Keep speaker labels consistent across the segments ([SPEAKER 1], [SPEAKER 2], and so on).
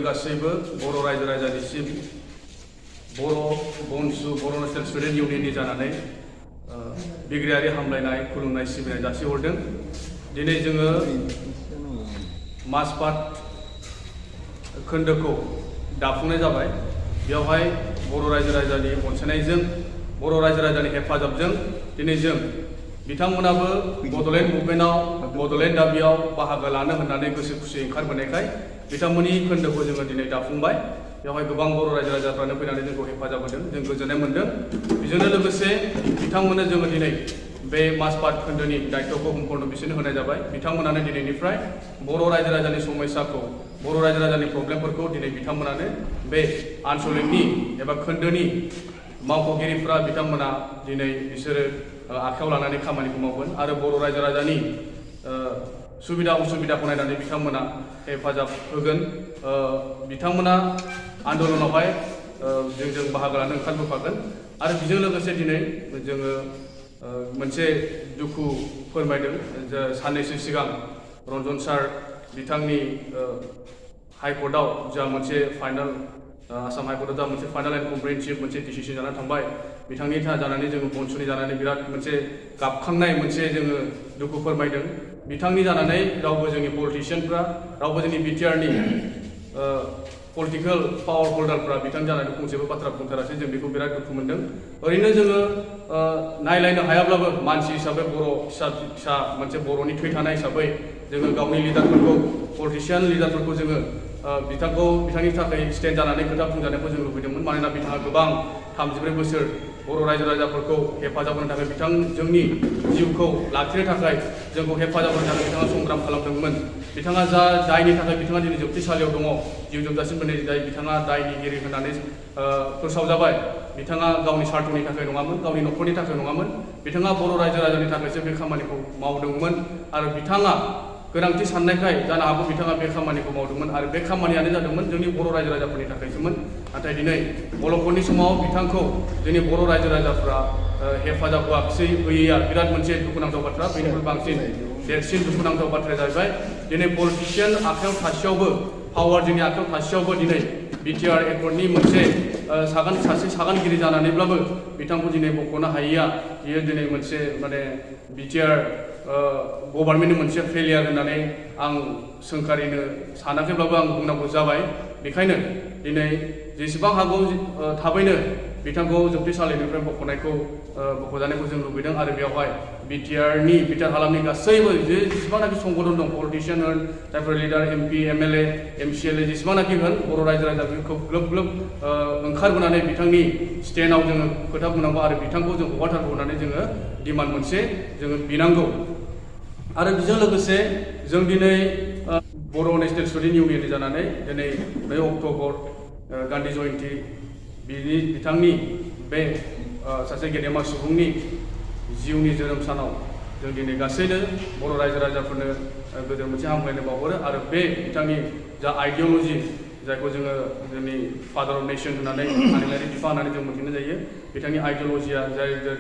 [SPEAKER 1] गासैबो बर' रायजो राजानिसिम बर' बंसु बर' national student इउनियननि जानानै बिग्रायारि हामलायनाय खुलुमनाय सिबिनाय जासिहरदों। दिनै जोङो माजबात खोन्दोखौ दाफुंनाय जाबाय। बेवहाय बर' रायजो राजानि अनसायनायजों बर' रायजो राजानि हेफाजाबजों दिनै जों बिथांमोनाबो बड'लेण्ड मुभमेन्टआव बड'लेण्ड दाबियाव बाहागो लानो होननानै गोसो खुसियै ओंखारबोनायखाय बिथांमोननि खोन्दोखौ जोङो दिनै दाफुंबाय। बेवहाय गोबां बर' रायजो राजाफ्रानो फैनानै जोंखौ हेफाजाब होदों, जों गोजोननाय मोन्दों। बेजोंनो लोगोसे बिथांमोननो जोङो दिनै बे माजबात खोन्दोनि दायित्वखौ बुंफोरनो बिसोरनो होनाय जाबाय। बिथांमोनानो दिनैनिफ्राय बर' रायजो राजानि समस्याखौ बर' रायजो राजानि प्रब्लेमफोरखौ दिनै बिथांमोनानो बे आनसलिकनि एबा खोन्दोनि मावख'गिरिफ्रा बिथांमोना दिनै बिसोरो आखायाव लानानै खामानिखौ मावगोन आरो बर' रायजो राजानि सुबिदा उसुबिदाखौ नायनानै बिथांमोना हेफाजाब होगोन। बिथांमोना आन्दलनावहाय जोंजों बाहागो लानो ओंखारबोफागोन आरो बेजों लोगोसे दिनै जोङो मोनसे दुखु फोरमायदों जे साननैसो सिगां रन्जन सार बिथांनि हाइकर्टआव जा मोनसे फाइनाल आसाम हाइकर्टआव जा मोनसे फाइनाल एन्ड कम्प्रिहेनसिभ मोनसे डिसिसन जानानै थांबाय। बिथांनि जानानै जोङो बंसुनि जानानै बिराद मोनसे गाबखांनाय मोनसे जोङो दुखु फोरमायदों। बिथांनि जानानै रावबो जोंनि पलिटिशियानफ्रा रावबो जोंनि बिटिआरनि पलिटिकल पावार हल्डारफ्रा बिथां जानानै फंसेबो बाथ्रा बुंथारासै। जों बेखौ बिराद दुखु मोन्दों। ओरैनो जोङो नायलायनो हायाब्लाबो मानसि हिसाबै बर' फिसा मोनसे बर'नि थै थानाय हिसाबै जोङो गावनि लिडारफोरखौ पलिटिशियान लिडारफोरखौ जोङो बिथांनि थाखाय स्टेन्ड जानानै खोथा बुंजानायखौ जों लुबैदोंमोन। मानोना बिथाङा गोबां 33 बोसोर बर' रायजो राजाफोरखौ हेफाजाब होनो थाखाय जोंनि जिउखौ लाखिनो थाखाय जोंखौ हेफाजाब होनो थाखाय बिथाङा संग्राम खालामदोंमोन। बिथाङा जा दायनि थाखाय बिथाङा दिनै जोबथेसालियाव दङ, जिउ जोबजासिम होनाय दाय बिथाङा दायनिगिरि होननानै फोसावजाबाय। बिथाङा गावनि स्वार्थनि थाखाय नङामोन, गावनि न'खरनि थाखाय नङामोन, बिथाङा बर' रायजो राजानि थाखायसो बे खामानिखौ मावदोंमोन आरो बिथाङा गोनांथि साननायखाय जानो हागौ बिथाङा बे खामानिखौ मावदोंमोन आरो बे खामानियानो जादोंमोन जोंनि बर' रायजो राजाफोरनि थाखायसोमोन। नाथाय दिनै अलखदनि समाव बिथांखौ जोंनि बर' रायजो राजाफ्रा हेफाजाब होयैया बिराद मोनसे दुखुनांथाव बाथ्रा। बेनिख्रुइ बांसिन देरसिन दुखुनांथाव बाथ्राया जाहैबाय दिनै पलिटिशियान आखायाव थासेयावबो पावार जोंनि आखायाव थासेयावबो दिनै बिटिआर एकर्डनि मोनसे सासे सागानगिरि जानानैब्लाबो बिथांखौ दिनै बख'नो हायैया बियो दिनै मोनसे माने बिटिआर गभर्नमेन्टनि मोनसे फेलियार होननानै आं सोंखारिनो सानाखैब्लाबो आं बुंनांगौ जाबाय। बेखायनो दिनै जेसेबां हागौ थाबैनो बिथांखौ जोबथेसालिनिफ्राय बख'जानायखौ जों लुबैदों आरो बेवहाय बिटिआर हालामनि गासैबो जेसेबांनाखि संगठन दं, पलिटिशियान होन, जायफोर लिडार एमपि एमएलए एमसिएलए जेसेबांनाखि होन बर' रायजो राजाफोरखौ ग्लोब ग्लोब ओंखारबोनानै बिथांनि स्टेन्डआव जोङो खोथा बुंनांगौ आरो बिथांखौ जों हगारथारगौ होननानै जोङो डिमान्ड मोनसे जोङो बिनांगौ। आरो बेजों लोगोसे जों दिनै बर' नेशनेल स्टुडेन्ट इउनियननि जानानै दिनै 2 अक्ट'बर गान्धी जयन्ती बिथांनि बे सासे गेदेमा सुबुंनि जिउनि जोनोम सानाव जों दिनै गासैनो बर' रायजो राजाफोरनो गोजोन मोनसे हामलायनाय बावहरो आरो बे बिथांनि जा आइडिय'ल'जि जायखौ जोङो जोंनि फादार अफ नेशन होननानै हारिमुआरि बिफा होननानै जों मिथिनाय जायो, बिथांनि आइडिय'ल'जिया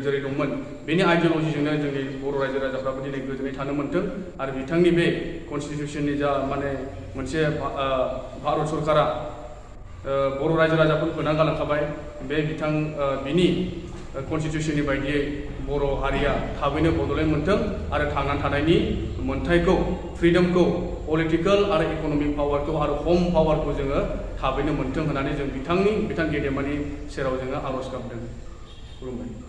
[SPEAKER 1] जेरै दंमोन बेनि आइडिय'ल'जिजोंनो जोंनि बर' रायजो राजाफ्राबो दिनै गोजोनै थानो मोन्थों आरो बिथांनि बे कनस्टिटिउसननि जा माने मोनसे भारत सरकारा बर' रायजो राजाफोरखौ होना गालांखाबाय, बे बिनि कनस्टिटिउसननि बायदियै बर' हारिया थाबैनो बड'लेण्ड मोन्थों आरो थांनानै थानायनि मोन्थायखौ फ्रिडमखौ पलिटिकेल आरो इक'नमिक पावारखौ आरो हम पावारखौ जोङो थाबैनो मोन्थों होननानै जों बिथां गेदेमानि सेराव जोङो आर'ज गाबदों। खुलुमबाय।